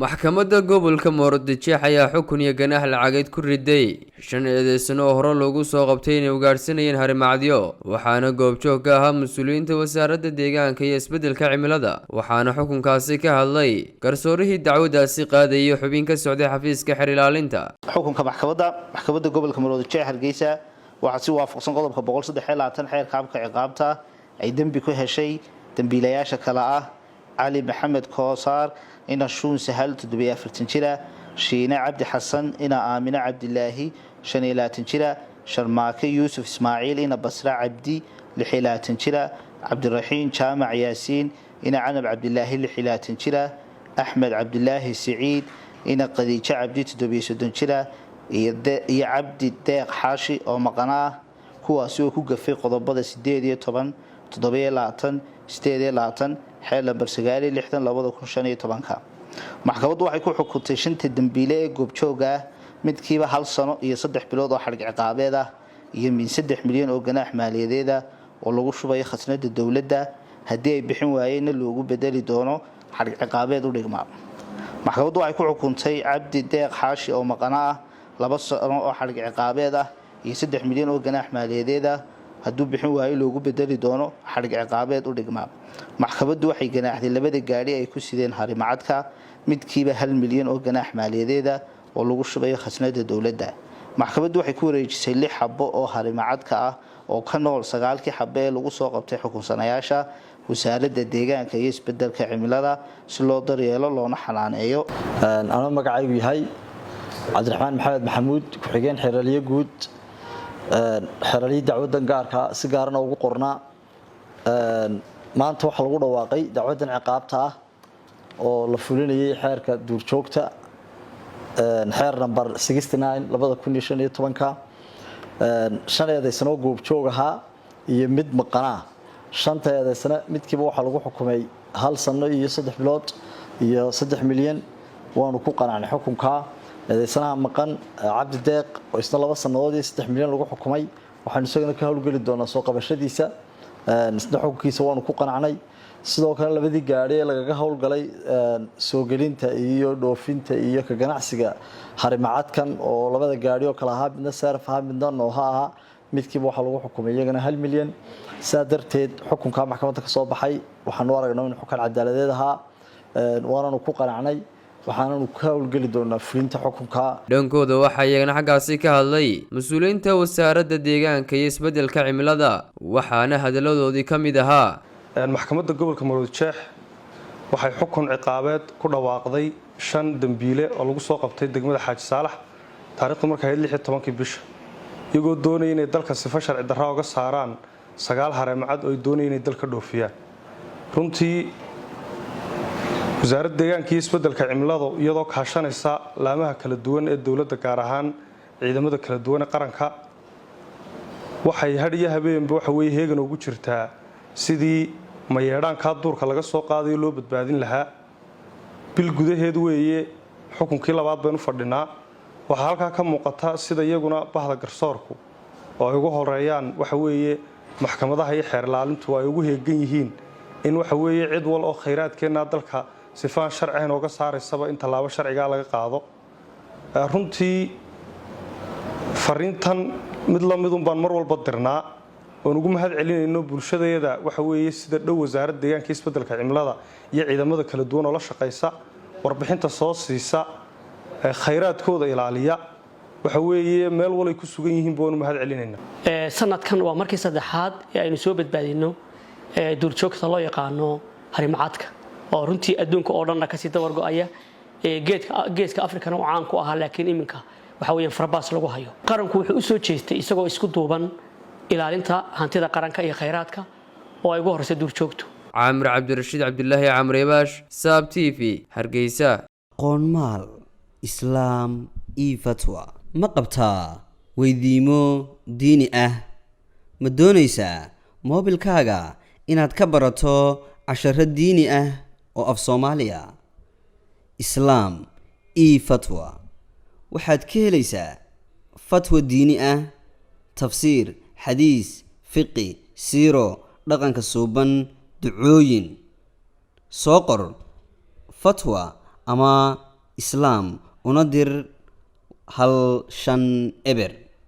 Maxkamadda gobolka Murudijeex ayaa xukun iyo ganaax lacageed ku riday 5 eedeysano oo hore loogu soo qabtay inay ugaadhsanayeen harimacadyo, waxaana goobjoog ka ahaa mas-uuliyiinta wasaaradda deegaanka iyo isbeddelka cimilada. Waxaana xukunkaasi ka hadlay garsoorihii dacwadaasi qaadayay xubin ka socday xafiiska xeer ilaalinta. Xukunka maxkamadda gobolka Maroodijeex, Hargeysa, waxaa si waafaqsan qodobka 123 xeerka habka ciqaabta ay dembi ku heshay dembiilayaasha kale ah: Cali Maxamed Koosaar ina Shuun Sahal, 47 jira; Shiine Cabdi Xasan ina Aamine Cabdilaahi, 25 jira; Sharmaake Yuusuf Ismaaciil ina Basre Cabdi, 26 jira; Cabdiraxiin Jaamac Yaasiin ina Canab Cabdilaahi, 26 jira; Axmed Cabdilaahi Siciid ina Qadiijo Cabdi, 37 jira; iyo Cabdi Deeq Xaashi oo maqana ah, kuwaasi oo ku gafay qodobada 18, 27, 28 xeer lambar 69/2015. Maxkamaddu waxay ku xukuntay shanta dembiile ee goobjooga ah midkiiba 1 sano iyo 3 bilood oo xadhig ciqaabeed ah iyo min 3 milyan oo ganaax maaliyadeed ah oo lagu shubayo khasnada dowladda, haddii ay bixin waayeenna loogu bedeli doono xadhig ciqaabeed u dhigma. Maxkamaddu waxay ku xukuntay Cabdi Deeq Xaashi oo maqano ah 2 sano oo xadhig ciqaabeed ah iyo 3 milyan oo ganaax maaliyadeed ah, hadduu bixin waayo loogu bedeli doono xadhig ciqaabeed u dhigma. Maxkamaddu waxay ganaaxday labada gaadhi ay ku sideen harimacadka midkiiba 1 milyan oo ganaax maaliyadeeda oo lagu shubayo khasnada dowladda. Maxkamaddu waxay ku wareejisay 6 xabo oo harimacadka ah oo ka nool sagaalkii xabo ee lagu soo qabtay xukunsanayaasha Wasaaradda Deegaanka iyo Isbedelka Cimilada si loo daryeelo loona xanaaneeyo. Anoo magacaygu yahay Cabdiraxmaan Maxamed Maxamuud, ku-xigeen xeeraliye guud, xeeraliye dacwadan gaarka si gaarana ugu qornaa, maanta waxaa lagu dhawaaqay dacwadan ciqaabta ah oo la fulinayay xeerka duurjoogta, xeer number 69/2015-ka, shan eedaysanoo goobjoog ahaa iyo mid maqanaa. Shanta eedaysana midkiiba waxaa lagu xukumay 1 sano iyo 3 bilood iyo 3 milyan. Waanu ku qanacnay xukunkaa. Eedaysanaha maqan, Cabdi Deeq, oo isna 2 sannadood iyo 3 milyan lagu xukumay, waxaanu isagana ka howlgeli doonaa soo qabashadiisa. Isna xukunkiisa waanu ku qanacnay. Sidoo kale labadii gaadhi ee lagaga howlgalay soo gelinta iyo dhoofinta iyo ka ganacsiga harimacadkan, oo labada gaadhi oo kale ahaa, midna Seeraf ahaa, midna Nooha ahaa, midkiiba waxaa lagu xukumay iyagana 1 milyan. Sidaa darteed xukunkaa maxkamadda kasoo baxay waxaanu aragnaa in xukun cadaaladeed ahaa, waananu ku qanacnay, waxaananu ka howlgeli doonaa fulinta xukunka. Dhankooda waxaa iyagana xaggaasi ka hadlay mas-uuliyiinta wasaaradda deegaanka iyo isbeddelka cimilada, waxaana hadalladoodii ka mid ahaa: Maxkamadda gobolka Maroodijeex waxay xukun ciqaabeed ku dhawaaqday shan dembiile oo lagu soo qabtay degmada Xaaji Saalax, taarikhdu markay ahayd 16-kii bisha, iyagoo doonaya inay dalka sifo sharci darra oga saaraan sagaal hareemacad oo ay doonaya inay dalka dhoofiyaan. Runtii Wasaaradda Deegaanka iyo Isbeddelka Cimiladu, iyadoo kaashanaysa laamaha kala duwan ee dowladda, gaar ahaan ciidamada kala duwan ee qaranka, waxay had iyo habeenba waxa weye heegan ugu jirtaa sidii mayeedhaankaa duurka laga soo qaadayo loo badbaadin lahaa. Bil gudaheed weeye xukunkii labaad baynu fadhinaa. Waxaa halkaa ka muuqata sida iyaguna bahda garsoorku oo ay ugu horeeyaan waxa weeye maxkamadaha iyo xeer ilaalintu ay ugu heegan yihiin in waxa weeye cid wal oo khayraadkeennaa dalka sifaan sharcihan ooga saaraysaba in tallaabo sharcigaa laga qaado. Runtii fariintan mid la midun baan mar walba dirnaa oon ugu mahad celinayno bulshadeeda waxa weeye sida dhow Wasaaradda Deegaanka Isbeddelka Cimilada iyo ciidamada kala duwan oo la shaqaysa, warbixinta soo siisa, khayraadkooda ilaaliya, waxa weeye meel walay ku sugan yihiin baanu mahad celinayna. Sanadkan waa markii saddexaad ee aynu soo badbaadino duurjoogta loo yaqaano harimacadka, oo runtii adduunka oo dhanna kasii dabar go'aya, geeska Afrikana uu caan ku ahaa, laakiin iminka waxa weeyaan farabaas lagu hayo. Qaranku wuxuu u soo jeestay isagoo isku duuban ilaalinta hantida qaranka iyo khayraadka oo ay ugu horreysa duurjoogtu. Caamir Cabdirashiid Cabdilaahi Camreebaash, Saab TV, Hargeysa. Qoonmaal Islaam io fatwa ma qabtaa weydiimo diini ah? Ma doonaysaa moobilkaaga inaad ka barato casharo diini ah oo af Soomaaliya? Islaam io fatwa waxaad ka helaysaa fatwa diini ah, tafsiir, xadiis, fiqi, siiro, dhaqanka suuban, ducooyin. Soo qor fatwa ama islaam una dir 150.